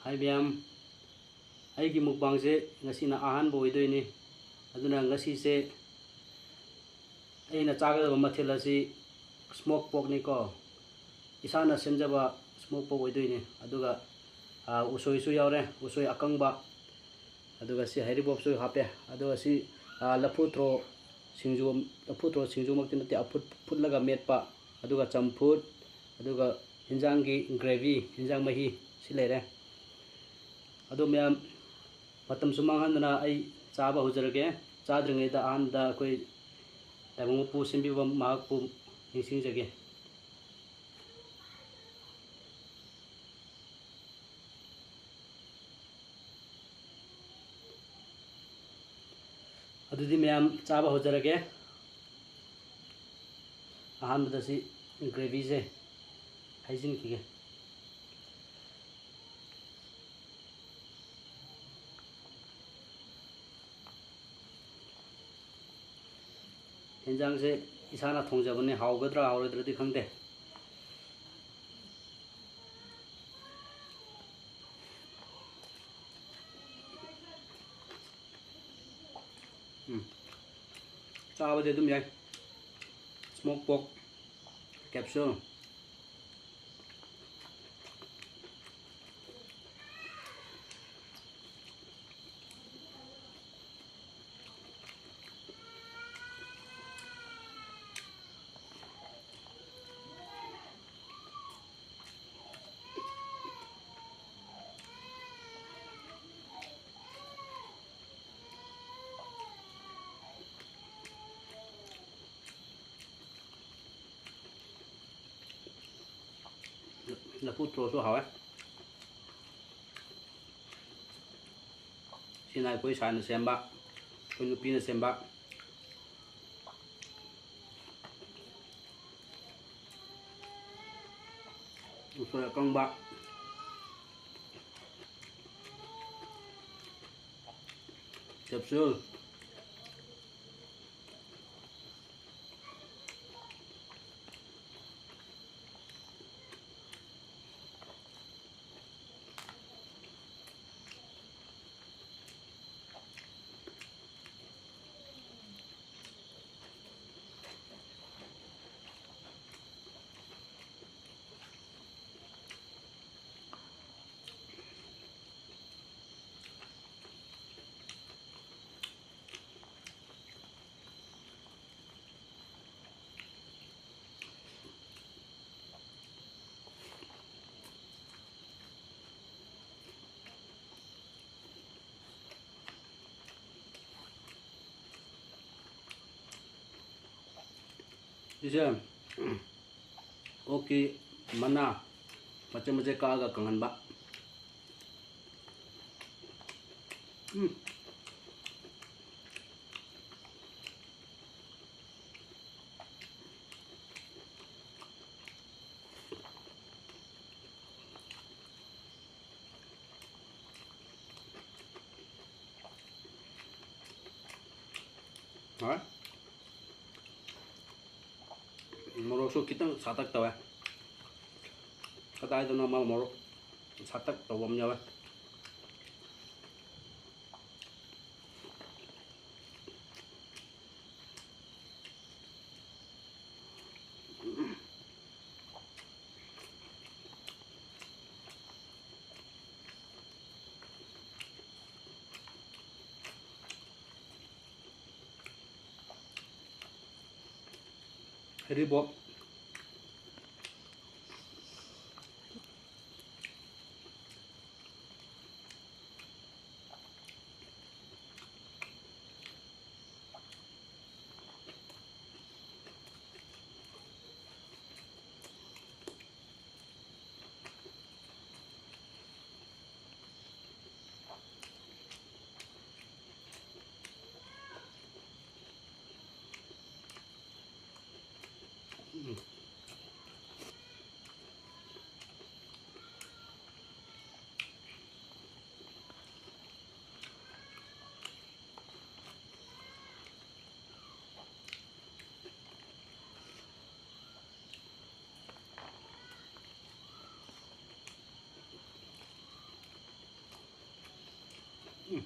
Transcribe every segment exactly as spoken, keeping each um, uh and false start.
ꯍꯥꯏ ꯃꯌꯥꯝ, ꯑꯩꯒꯤ ꯃꯨꯛꯕꯥꯡꯁꯦ ꯉꯁꯤꯅ ꯑꯍꯥꯟꯕ ꯑꯣꯏꯗꯣꯏꯅꯤ꯫ ꯑꯗꯨꯅ ꯉꯁꯤꯁꯦ ꯑꯩꯅ ꯆꯥꯒꯗꯕ ꯃꯊꯦꯜ ꯑꯁꯤ smoke porkꯅꯤꯀꯣ꯫ ꯏꯁꯥꯅ ꯁꯦꯝꯖꯕ smoke pork ꯑꯣꯏꯗꯣꯏꯅꯤ꯫ ꯑꯗꯨꯒ, ꯑ, ꯎꯁꯣꯏꯁꯨ ꯌꯥꯎꯔꯦ, ꯎꯁꯣꯏ ꯑꯀꯪꯕ꯫ ꯑꯗꯨꯒ ꯁꯤ ꯍꯩꯔꯤꯕꯣꯞꯁꯨ ꯍꯥꯞꯄꯦ꯫ ꯑꯗꯨꯒ ꯁꯤ, ꯑ, ꯂꯐꯨ ꯊ꯭ꯔꯣ ꯁꯤꯡꯖꯨ, ꯂꯐꯨ ꯊ꯭ꯔꯣ ꯁꯤꯡꯖꯨꯃꯛꯇꯤ ꯅꯠꯇꯦ, ꯑꯐꯨꯠ-, ꯐꯨꯠꯂꯒ ꯃꯦꯠꯄ, ꯑꯗꯨꯒ ꯆꯝꯐꯨꯠ, ꯑꯗꯨꯒ ꯍꯤꯟꯖꯥꯡꯒꯤ gravy, ꯍꯤꯟꯖꯥꯡ ꯃꯍꯤ, ꯁꯤ ꯂꯩꯔꯦ꯫ ꯑꯗꯣ ꯃꯌꯥꯝ, ꯃꯇꯝꯁꯨ ꯃꯥꯡꯍꯟꯗꯅ ꯑꯩ ꯆꯥꯕ ꯍꯧꯖꯔꯒꯦ꯫ ꯆꯥꯗ꯭ꯔꯤꯉꯩꯗ ꯑꯍꯥꯟꯕꯗ ꯑꯩꯈꯣꯏ ꯇꯥꯏꯕꯪ ꯃꯄꯨ ꯁꯦꯝꯕꯤꯕ ꯃꯍꯥꯛꯄꯨ ꯅꯤꯡꯁꯤꯡꯖꯒꯦ꯫ ꯑꯗꯨꯗꯤ ꯃꯌꯥꯝ ꯆꯥꯕ ꯍꯧꯖꯔꯒꯦ꯫ ꯑꯍꯥꯟꯕꯗ ꯁꯤ gravyꯁꯦ ꯍꯩꯖꯤꯟꯈꯤꯒꯦ꯫ ꯌꯦꯟꯖꯥꯡꯁꯦ ꯏꯁꯥꯅ ꯊꯣꯡꯖꯕꯅꯦ, ꯍꯥꯎꯒꯗ꯭ꯔꯥ ꯍꯥꯎꯔꯣꯏꯗ꯭ꯔꯗꯤ ꯈꯪꯗꯦ꯫ ꯎꯝ꯫ ꯆꯥꯕꯗꯤ ꯑꯗꯨꯝ ꯌꯥꯏ꯫ Smoke pork capsule꯫ ꯂꯐꯨ ꯊ꯭ꯔꯣꯁꯨ ꯍꯥꯎꯋꯦ꯫ ꯁꯤꯅ ꯑꯩꯈꯣꯏ ꯁꯥꯏꯅ ꯁꯦꯝꯕ, ꯑꯩꯈꯣꯏ ꯅꯨꯄꯤꯅ ꯁꯦꯝꯕ꯫ ꯎꯁꯣꯏ ꯑꯀꯪꯕ꯫ Capsule꯫ ꯁꯤꯁꯦ ꯑꯣꯛꯀꯤ ꯃꯅꯥ ꯃꯆꯦꯠ ꯃꯆꯦꯠ ꯀꯛꯑꯒ ꯀꯪꯍꯟꯕ꯫ ꯎꯝ꯫ ꯍꯣꯏ꯫ ꯃꯣꯔꯣꯛꯁꯨ ꯈꯤꯇꯪ ꯁꯥꯇꯛ ꯇꯧꯋꯦ꯫ ꯀꯗꯥꯏꯗꯅꯣ ꯑꯃ ꯃꯣꯔꯣꯛ ꯁꯥꯇꯛ ꯇꯧꯕ ꯑꯃ ꯌꯥꯎꯋꯦ꯫ ꯍꯩꯔꯤꯕꯣꯞ꯫ ꯎꯝ꯫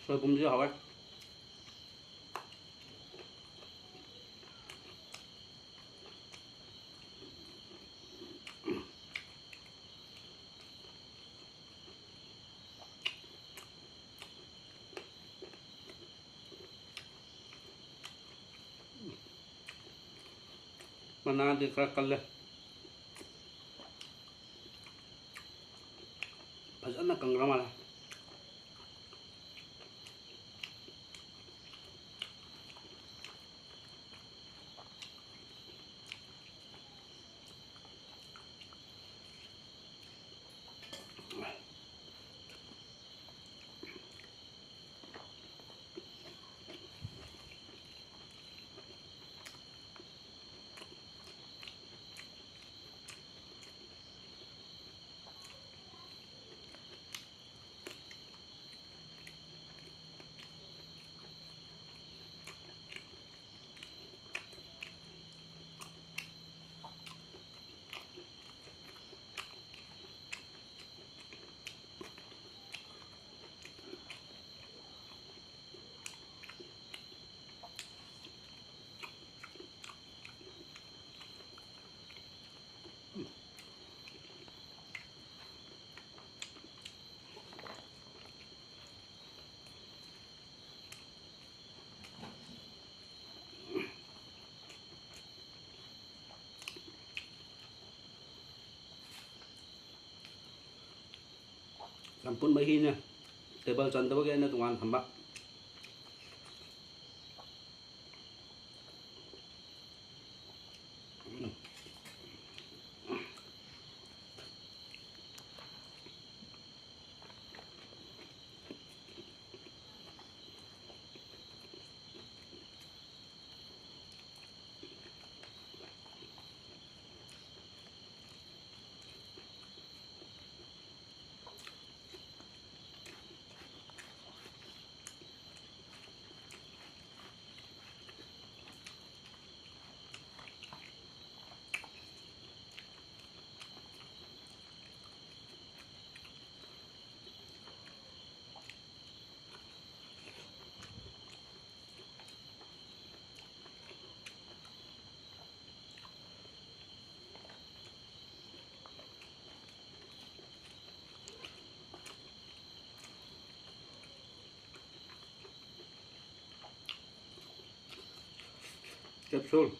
ꯁꯣꯏꯕꯨꯝꯁꯦ ꯍꯥꯎꯋꯦ꯫ ꯃꯅꯥꯗꯤ ꯈꯔ ꯀꯜꯂꯦ꯫ ꯐꯖꯅ ꯀꯪꯈ꯭ꯔ ꯃꯥꯜꯂꯦ꯫ ꯆꯝꯐꯨꯠ ꯃꯍꯤꯅꯦ, ꯇꯦꯕꯜ ꯆꯟꯗꯕꯒꯤ ꯑꯩꯅ ꯇꯣꯉꯥꯟ ꯊꯝꯕ꯫ Capsule.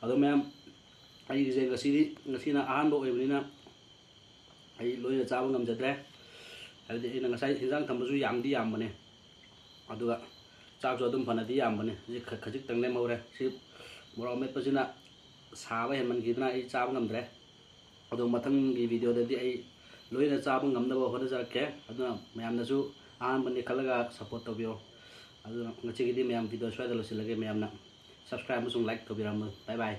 ꯑꯗꯣ ꯃꯌꯥꯝ, ꯑꯩꯒꯤꯁꯦ ꯉꯁꯤꯗꯤ, ꯉꯁꯤꯅ ꯑꯍꯥꯟꯕ ꯑꯣꯏꯕꯅꯤꯅ ꯑꯩ ꯂꯣꯏꯅ ꯆꯥꯕ ꯉꯝꯖꯗ꯭ꯔꯦ꯫ ꯍꯥꯏꯕꯗꯤ ꯑꯩꯅ ꯉꯁꯥꯏ ꯍꯤꯟꯖꯥꯡ ꯊꯝꯕꯁꯨ ꯌꯥꯝꯗꯤ ꯌꯥꯝꯕꯅꯦ, ꯑꯗꯨꯒ ꯆꯥꯛꯁꯨ ꯑꯗꯨꯝ ꯐꯅꯗꯤ ꯌꯥꯝꯕꯅꯦ꯫ ꯍꯧꯖꯤꯛ ꯈ-, ꯈꯖꯤꯛꯇꯪ ꯂꯦꯝꯍꯧꯔꯦ꯫ ꯁꯤ ꯃꯣꯔꯣꯛ ꯃꯦꯠꯄꯁꯤꯅ ꯁꯥꯕ ꯍꯦꯟꯃꯟꯈꯤꯗꯅ ꯑꯩ ꯆꯥꯕ ꯉꯝꯗ꯭ꯔꯦ꯫ ꯑꯗꯣ ꯃꯊꯪꯒꯤ ꯚꯤꯗꯤꯑꯣꯗꯗꯤ ꯑꯩ ꯂꯣꯏꯅ ꯆꯥꯕ ꯉꯝꯅꯕ ꯍꯣꯠꯅꯖꯔꯛꯀꯦ꯫ ꯑꯗꯨꯅ ꯃꯌꯥꯝꯅꯁꯨ ꯑꯍꯥꯟꯕꯅꯤ ꯈꯜꯂꯒ ꯁꯞꯄꯣꯔꯠ ꯇꯧꯕꯤꯌꯣ꯫ ꯑꯗꯨꯅ ꯉꯁꯤꯒꯤꯗꯤ ꯃꯌꯥꯝ, ꯚꯤꯗꯤꯑꯣ ꯁ꯭ꯋꯥꯏꯗ ꯂꯣꯏꯁꯤꯜꯂꯒꯦ꯫ ꯃꯌꯥꯝꯅ ꯁꯕꯁꯀ꯭ꯔꯥꯏꯕ ꯑꯃꯁꯨꯡ ꯂꯥꯏꯛ ꯇꯧꯕꯤꯔꯝꯃꯨ꯫ ꯕꯥꯏ ꯕꯥꯏ꯫